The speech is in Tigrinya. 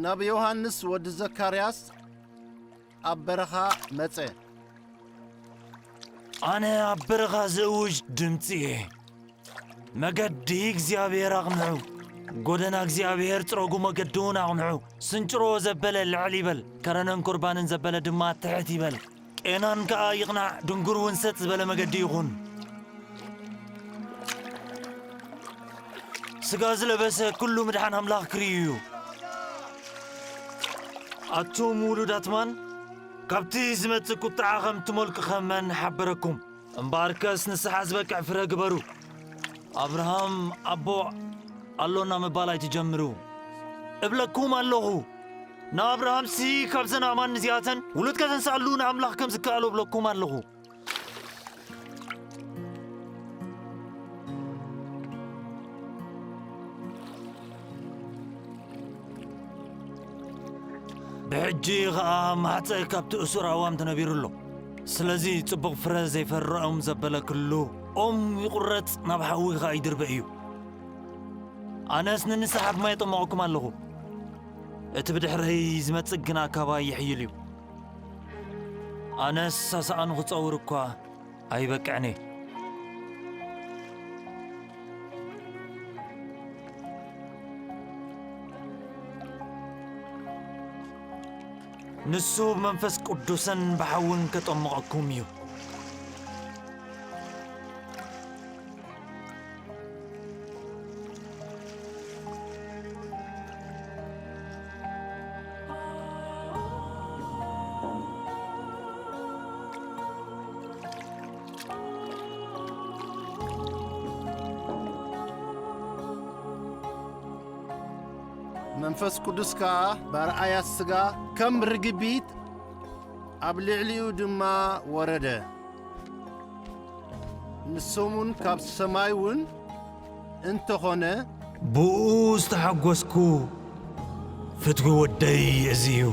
ናብ ዮሃንስ ወዲ ዘካርያስ ኣብ በረኻ መጸ። ኣነ ኣብ በረኻ ዝእውጅ ድምጺ እየ። መገዲ እግዚኣብሔር ኣቕንዑ፣ ጎደና እግዚኣብሔር ጽረጉ፣ መገዲ እውን ኣቕንዑ። ስንጭሮ ዘበለ ልዕል ይበል፣ ከረነን ቁርባንን ዘበለ ድማ ትሕት ይበል። ቄናን ከኣ ይቕናዕ፣ ድንጉር እውን ሰጥ ዝበለ መገዲ ይኹን። ስጋ ዝለበሰ ኩሉ ምድሓን ኣምላኽ ክርእዩ እዩ። ኣቱም ውሉዳት ማን፣ ካብቲ ዝመጽእ ቁጥዓ ከም ትመልቁ ከመን ሓበረኩም? እምበኣርከስ ንስሓ ዝበቅዕ ፍረ ግበሩ። ኣብርሃም ኣቦ ኣሎና ምባል ኣይትጀምሩ። እብለኩም ኣለኹ፣ ንኣብርሃምሲ ካብዘን ኣእማን እዚኣተን ውሉድ ከተንስኣሉ ንኣምላኽ ከም ዝከኣሎ እብለኩም ኣለኹ። ብሕጂ ኸኣ ማሕጸ ካብቲ እሱር ኣእዋም ተነቢሩ ኣሎ። ስለዚ ጽቡቕ ፍረ ዘይፈርእ ኦም ዘበለ ኩሉ ኦም ይቑረጽ፣ ናብ ሓዊ ኸኣ ይድርበ እዩ። ኣነስ ንንስሓ ብማይ የጠመቕኩም ኣለኹ፣ እቲ ብድሕረይ ዝመጽእ ግና ካባይ ይሕይል እዩ። ኣነስ ሳሳኣኑ ክጸውር እኳ ኣይበቅዕን እየ። ንሱ ብመንፈስ ቅዱስን ብሓውን ከጠምቐኩም እዩ። መንፈስ ቅዱስ ከኣ ብኣርኣያ ሥጋ ከም ርግቢት ኣብ ልዕሊኡ ድማ ወረደ። ንሶም እውን ካብ ሰማይ እውን እንተኾነ፣ ብኡ ዝተሓጎስኩ ፍትዊ ወደይ እዚ እዩ።